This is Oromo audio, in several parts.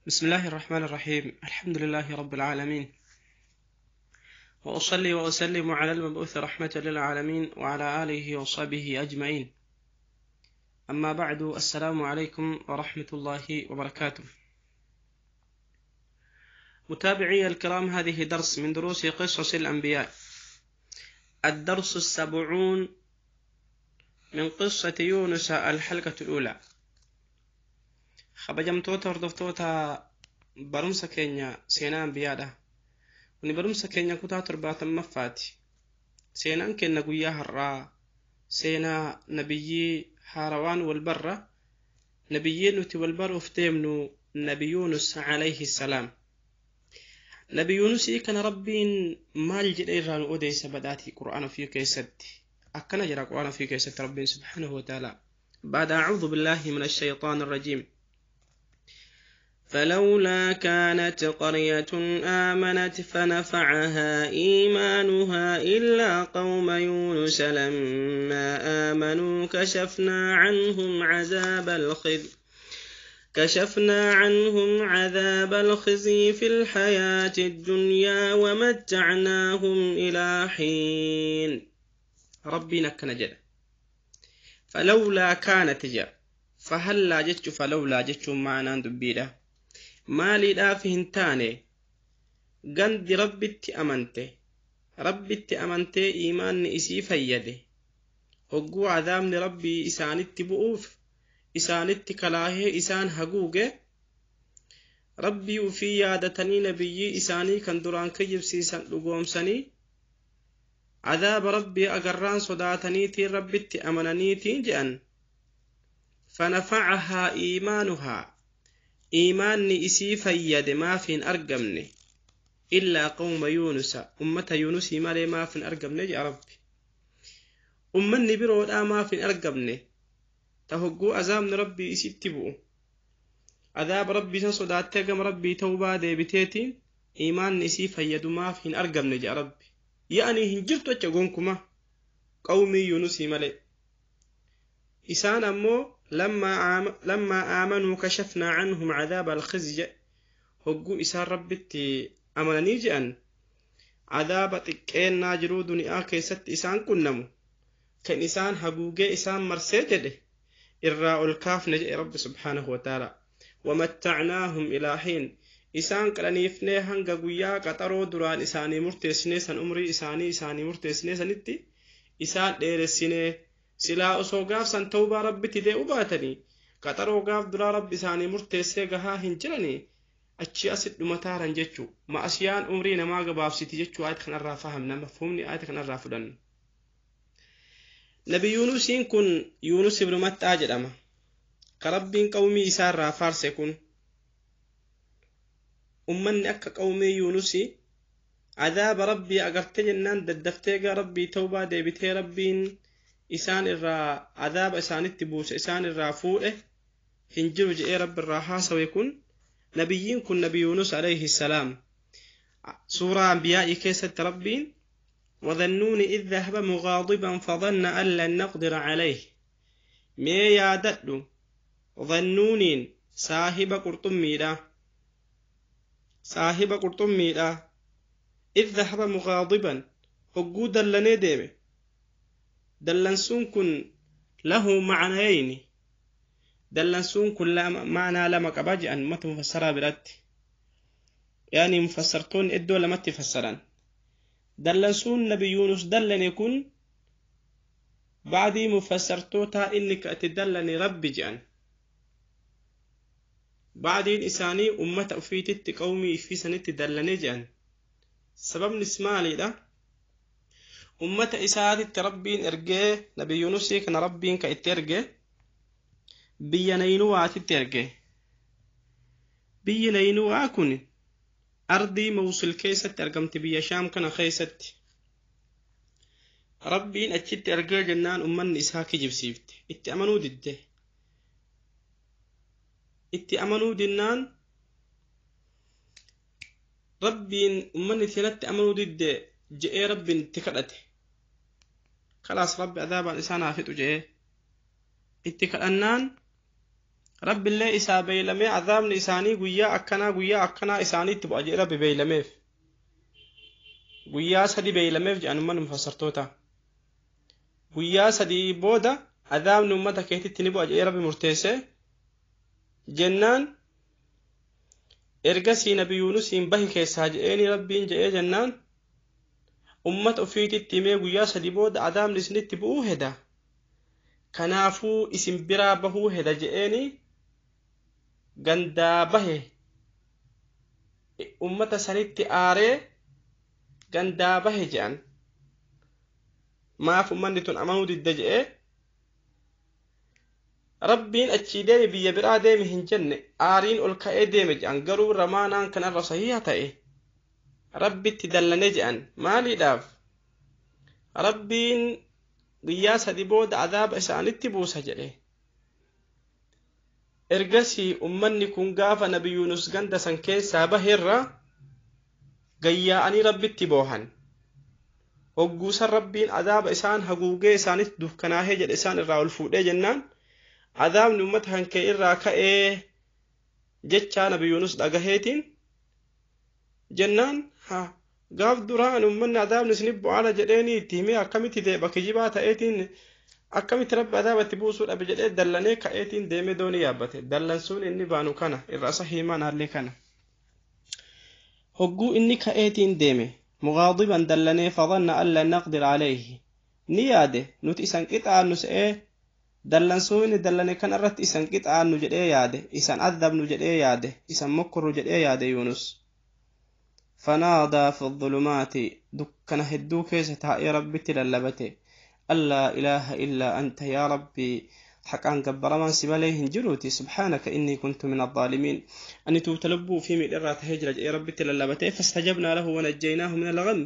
بسم الله الرحمن الرحيم. الحمد لله رب العالمين، وأصلي وأسلم على المبعوث رحمة للعالمين وعلى آله وصحبه أجمعين. أما بعد، السلام عليكم ورحمة الله وبركاته. متابعي الكرام، هذه درس من دروس قصص الأنبياء، الدرس 70 من قصة يونس، الحلقة الأولى. Kabajamtoota hordoftoota barumsa keenya seenaa ambiyaadha. Kuni barumsa keenya kutaa 70ffaati. Seenaan keenya guyyaa har'aa seenaa nabiyyii haarawaan wal barra. Nabiyyii nuti wal baruuf deemnu Nabi Yuunus alayhi salaam. Nabi Yuunusii kana Rabbiin maal jedhe irraa nu odeessa badhaatii Qur'aana ofii keessatti? Akkana jira Qur'aana ofii keessatti Rabbiin subhaanahu wa ta'ala. بعد أعوذ بالله من الشيطان الرجيم. فلولا كانت قرية آمنت فنفعها إيمانها إلا قوم يونس لما آمنوا كشفنا عنهم عذاب الخزي في الحياة الدنيا ومتعناهم إلى حين. ربنا كنجد. فلولا كانت جاء فهلا جتش فلولا جتش معنا دبيده maaliidhaaf hin taane gandi rabbitti amante, rabbitti amantee iimaanni isii fayyade, hogguu cadaabni rabbii isaanitti bu'uuf isaanitti kalaahee isaan haguuge, rabbii ufii yaadatanii nabiyyii isaanii kan duraan kijibsiisan dhugoomsanii cadaaba rabbii agarraan sodaataniitiin rabbitti amananiitiin je'an. Fanafacahaa iimaanuhaa, iimaanni isii fayyade maaf hin argamne, illaa qawma yuunusa, ummata yuunusii malee maaf hin argamne jedha Rabbi. Ummanni biroodhaa maaf hin argamne ta hogguu azaabni rabbii isitti bu'u adaaba rabbii san sodaattee gama rabbii tawbaa deebiteetiin iimaanni isii fayyadu maaf hin argamne jedha Rabbi. Ya'anii hin jirtu acha gonkuma qawmii yuunusii malee. Isaan ammoo لما آمنوا كشفنا عنهم عذاب الخزي، هجو إسان ربتي أمنني جأن عذاب تكين جرو دنيا كيست إسان كنمو كان إسان هجوجي إسان مرسيته إراء الكاف نجئ رب سبحانه وتعالى. ومتعناهم إلى حين، إسان قلنيفني هنگا قويا قطرو دران إساني مرتسني سن أمري إساني إساني مرتسني سنتي إسان ديرسيني silaa osoo gaafsan tawbaa rabbitti dee'u baatanii qaxaroo gaaf duraa rabbi isaanii murteessee gahaa hin jiranii achi asit dhumataaran jechuu. Ma'asiyaan umrii namaa gabaabsiti jechuu ayat kanarraa fahamna, mafhumni ayat kanarraa fudhannu. Nabi Yuunusiin kun Yuunus ibnu Maxxaa jedhama. Ka rabbiin qawmii isaarraa faarse kun ummanni akka qawmii Yuunusii adaaba rabbii agarte jennaan daddaftee gaa rabbii tawbaa deebitee rabbiin isaan irraa adaaba isaanitti buuse isaan irraa fuudhe hin jiru je'ee rabbi irraa haasawe kun nabiyyiin kun Nabi Yuunus alayhi salaam. Suuraa anbiyaa'ii keessatti rabbiin وذنون إذ ذهب مغاضبا فظن أن لن نقدر عليه. mee yaadadhu ظنونين saahiba qurxummiidha, saahiba qurxummiidha. إذ ذهب مغاضبا hogguu dallanee deeme. Dallansuun kun lahu macnayayni, dallansuun kun macnaa lama qaba jedhan ummata mufassaraa biratti. Yaani mufassartoonni iddoo lamatti fassaran. Dallansuun Nabi Yuunus dallane kun bacdii mufassartootaa inni ka itti dallane rabbi jedhan. Bacdiin isaanii ummata ufiititti qawmii ifii sanitti dallane jedhan. Sababnis maaliidha? Ummata isaatitti rabbiin ergee Nabi Yuunusii kana rabbiin ka itti erge biyya Naynuwaatitti erge. Biyyi Naynuwaa kun ardii Mawsul keessatti argamti, biyya Shaam kana keessatti. Rabbiin achitti ergee jennaan ummanni isaa kijibsiifte, itti amanuu didde. Itti amanuu dinnaan rabbiin ummanni sanatti amanuu didde je'ee rabbiin itti kadhate. Kalaas rabbi adaabaan isaan haa fixu je'ee itti kadhannaan Rabbiillee isaa beeylamee azaabni isaanii guyyaa akkanaa guyyaa akkanaa isaaniitti bu'a jedhe Rabbi beeylameef. Guyyaa 3 beeylameef jedhan ummanni mufassartoota. Guyyaa 3 booda azaabni ummata keetitti ni bu'a jedhee Rabbi murteesse jennaan ergasii Nabi Yuunusiin bahi keessaa jedheeni Rabbiin jedhee jennaan ummata ofiititti himee guyyaa 3 booda azaabni isinitti bu'uu heda. Kanaafuu isin biraa bahuu heda jedheeni gandaa bahe ummata sanitti aaree gandaa bahe jedhan. Maaf ummanni tun amanuu didde jedhee Rabbiin achii deeme biyya biraa deeme hin jenne aariin ol ka'ee deeme jedhan. Garuu ramaanaan kanarra sahiha ta'e Rabbitti dallane jedhan. Maaliidhaaf? Rabbiin guyyaa 3 booda azaaba isaanitti buusa jedhe. Ergasii ummanni kun gaafa Nabi Yuunus ganda san keessaa baheerra gayyaa'anii Rabbitti boohan. Hogguusan Rabbiin azaaba isaan haguugee isaanitti dukkanaahee jedhe isaan irraa ol fuudhee jennaan azaabni ummata kan kee irraa ka'ee jechaa Nabi Yuunus dhagaheetiin jennaan haa gaaf duraan ummanni azaabni isinif bu'aala jedheeni itti himee akkamitti deeba kijibaa ta'eetiin akkamitti Rabbi azaaba itti buusuu dhabe jedhee dallanee ka'eetiin deemee doonii yaabbate. Dallansuun inni baanu kana irra isa himaan haallee kana. Hogguu inni ka'eetiin deeme mugaadiban dallanee fadanna an lan naqdir alayhi ni yaade nuti isan qixaannu se'ee dallansuu inni dallane kana irratti isan qixaannu jedhee yaade isan adabnu jedhee yaade isan mokkorru jedhee yaade Yuunus. فنادى في الظلمات دكنا هدو كيس تائي ربي تللبته ألا إله إلا أنت يا ربي حقا قبر من سباليه جروتي سبحانك إني كنت من الظالمين أني تلبوا في مئرات هجرة يا ربي تللبته فاستجبنا له ونجيناه من الغم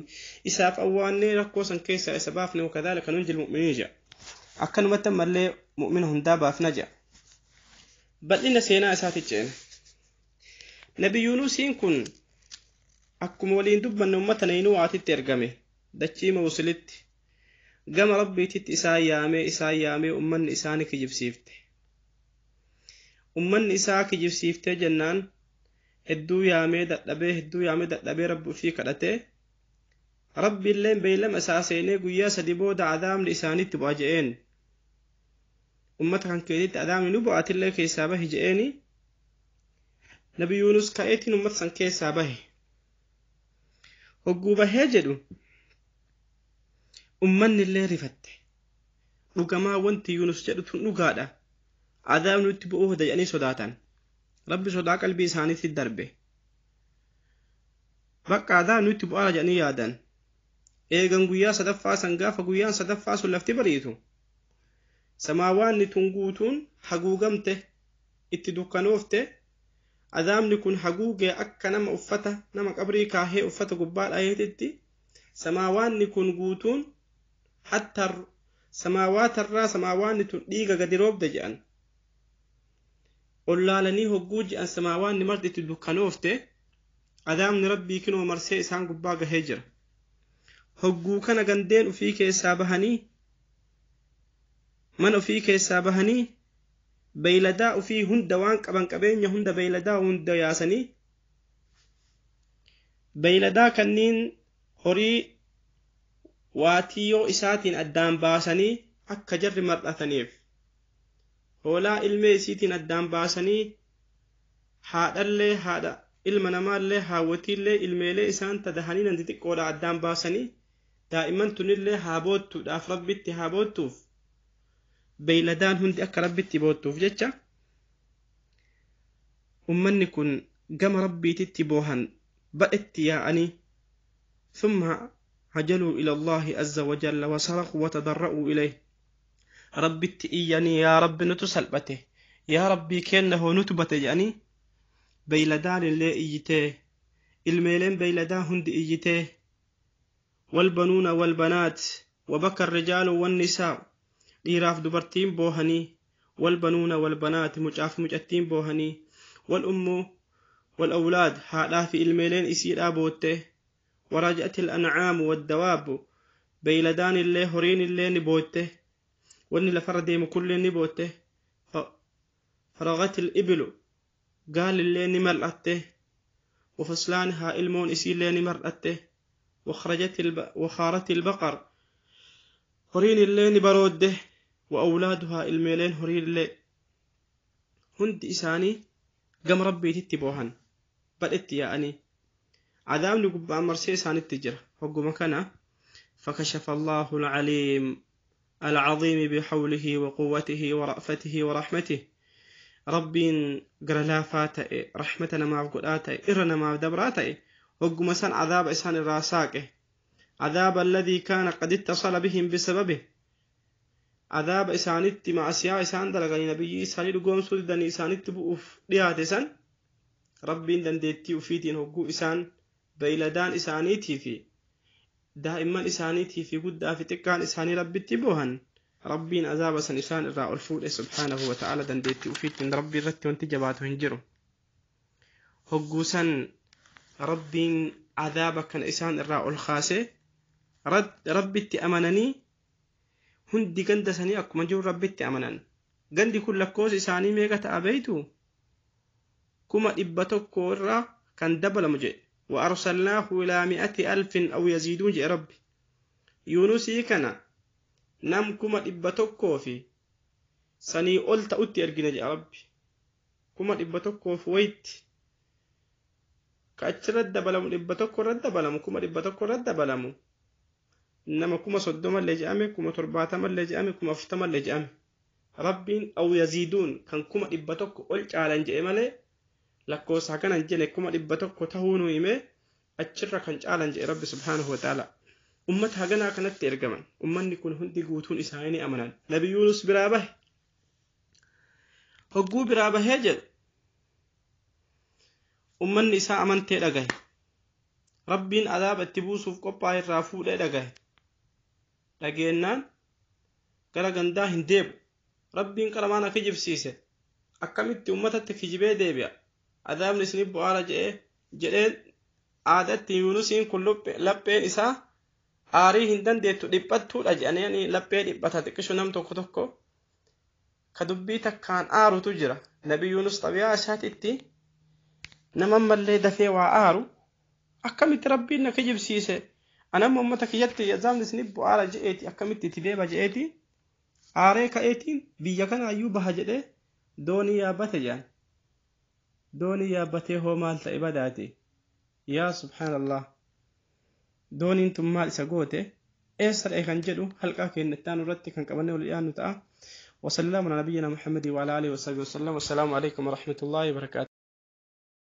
إساف أواني ركوسا كيسا إسبافني وكذلك ننجي المؤمنين جاء أكن متم اللي مؤمنهم دابا في نجا بل إن سينا أساتي نبي يونس كن akkuma waliin dubbanne ummata Naynuwaatitti ergame dachii Mawsilitti gama Rabbiititti isaan yaamee ummanni isaanii kijibsiifte. Ummanni isaa kijibsiiftee jennaan hedduu yaamee dadhabee Rabbi ofii kadhatee Rabbiilleen beeylama isaa seenee guyyaa 3 booda adaamni isaanitti bu'a je'een. Ummata kan keetitti adaamni nu bu'aatillee keessaa bahi je'eeni Nabi Yuunus ka'eetiin ummata san keessaa bahe. Hogguu bahee jedhu ummanni illee rifatte. Dhugamaa wanti Yuunus jedhu tun dhugaadha. Adaabni nutti bu'uu hojja jedhanii sodaatan. Rabbi sodaa qalbii isaaniitti darbe. Bakka adaabni nutti bu'aara jedhanii yaadan. Eegan guyyaa sadaffaa san gaafa guyyaan sadaffaa sun lafti bariitu. Samaawaanni tun guutuun haguugamte itti dukkanoofte. Adaabni kun haguugee akka nama uffata nama qabrii kaahee uffata gubbaa dhaheetitti samaawaanni kun guutuun hatta samaawatarraa samaawaanni tun dhiiga gadi roobde jedhan. Ollaalanii hogguu jedhan samaawaanni marti itti dukkanoofte adaabni Rabbii kinoo marsee isaan gubbaa gahee jira. Hogguu kana gandeen ofii keessaa bahanii mana ofii keessaa bahanii beeyladaa ofii hunda waan qaban qabeenya hunda beeyladaa hunda yaasanii beeyladaa kanneen horii waatiyyoo isaatiin addaan baasanii akka jarri mar'ataniif hoolaa ilmee isiitiin addaan baasanii haadhallee haadha ilma namaallee haawwatiillee ilmeelee isaan tadahanii nan xixiqqoodha addaan baasanii daa'imman tunillee haa boottuudhaaf Rabbitti haa boottuuf beeyladaan hundi akka Rabbitti boottuuf jecha ummanni kun gama Rabbiititti boohan badhetti yaa'anii thumma hajaluu ila Allaahi azza wa jalla wa saraquu wa tadarra'uu ilayh Rabbitti iyyanii yaa Rabbi nutu salphate yaa Rabbii kenna hoo nutu bate jedhanii beeyladaan illee iyyitee ilmeeleen beeyladaa hundi iyyitee walbanuuna walbanaat wabaka arrijaalu wannisaa dhiiraaf dubartiin boohanii walbanuuna walbanaat mucaaf mucattiin boohanii wal ummu wal awlaad haadhaa fi ilmeeleen isiidhaa bootte waraja'ati al'ancaamu waddawaabu beeyladaan illee horiin illee ni bootte wanni lafarra deemu kulleen ni bootte. Faragati ibilu gaalillee ni mar'atte, wafuslaanihaa ilmoon isiillee ni mar'atte, wakhaarati ilbaqar horiin illee ni baroodde, wa awlaaduhaa ilmeeleen horiillee hundi isaanii gama rabbiititti boohan badhetti yaa'anii cadaabni gubbaan marsee isaanitti jira. Hogguma kana فكشف الله العليم العظيم بحوله وقوته ورأفته ورحمته ربين قرلافا تأي رحمتنا ما قداتا إرنا ما دبراتا وقم سن عذاب إسان الراساك عذاب الذي كان قد اتصل بهم بسببه عذاب إسانت مع أسياء إسان دلغني نبي إساني لقوم سودني إسانت بؤف ليات إسان ربين دنديتي وفيتين هقو إسان بيلدان إسانيتي في daa'imman isaaniitii fi guddaa fi xiqqaan isaanii rabbitti boohan rabbiin azaaba san isaan irraa ol fuudhe subhaanahu wa ta'ala dandeettii ufiittiin rabbii irratti wanti jabaatu hin jiru. Hogguu san rabbiin azaaba kana isaan irraa ol kaase rabbitti amananii hundi ganda sanii akkuma jiru rabbitti amanan. Gandi kun lakkoofsi isaanii meeqa ta'a beeytu? 100,000 irraa kan dabalamu jedhe. وأرسلناه إلى 100,000 أو يزيدون جاء ربي يونسي كان نم 100,000 في سني قلت أتي أرجنا جاء ربي 100,000 في ويت كأشرد بلمو 100,000 رد بلمو 100,000 رد بلمو إنما 30 اللي جامي 70 اللي جامي 40 اللي جامي ربي أو يزيدون كان 100,000 قلت على جاء مالي lakkoofsa kana hin jenne 100,000 tahuu nu hime achirra kan caalan jedhe rabbi subhaanahu wa ta'ala. Ummata haganaa kanatti ergaman ummanni kun hundi guutuun isaanii ni amanan. Nabi Yuunus biraa bahe hogguu biraa bahee jedhe ummanni isaa amantee dhagahe rabbiin azaaba itti buusuuf qophaa'e irraa fuudhee dhagahe dhageennaan gara gandaa hin deebu rabbiin qaramaan akka kijibsiise akkamitti ummatatti kijibee deebi'a azaabni isinii bu'aara jedhee aadatti Yuunusiin kun lapheen isaa aarii hin dandeettu dhiphattuudha jedhanii laphee dhiphata xiqqishu nam tokko tokko ka dubbii takkaan aarutu jira. Nabi Yuunus xabiyaa isaatitti nama mallee dafee waa aaru akkamitti rabbiin na kijibsiise anamma ummata kiyyatti azaabni isinii bu'aara je'eeti akkamitti itti deeba je'eeti aaree ka'eetiin biyya kanaayyuu baha jedhee doonii yaabbate jedhan. Doonii yaabbatee hoo maal ta'e badaate yaa subhaanallah dooniin tun maal isa goote eessa dha'e kan jedhu halqaa keenya itti aanu irratti kan qabannee wal dhiyaannu ta'a. وسلام على نبينا محمد وعلى آله وصحبه وسلم والسلام عليكم ورحمة الله وبركاته.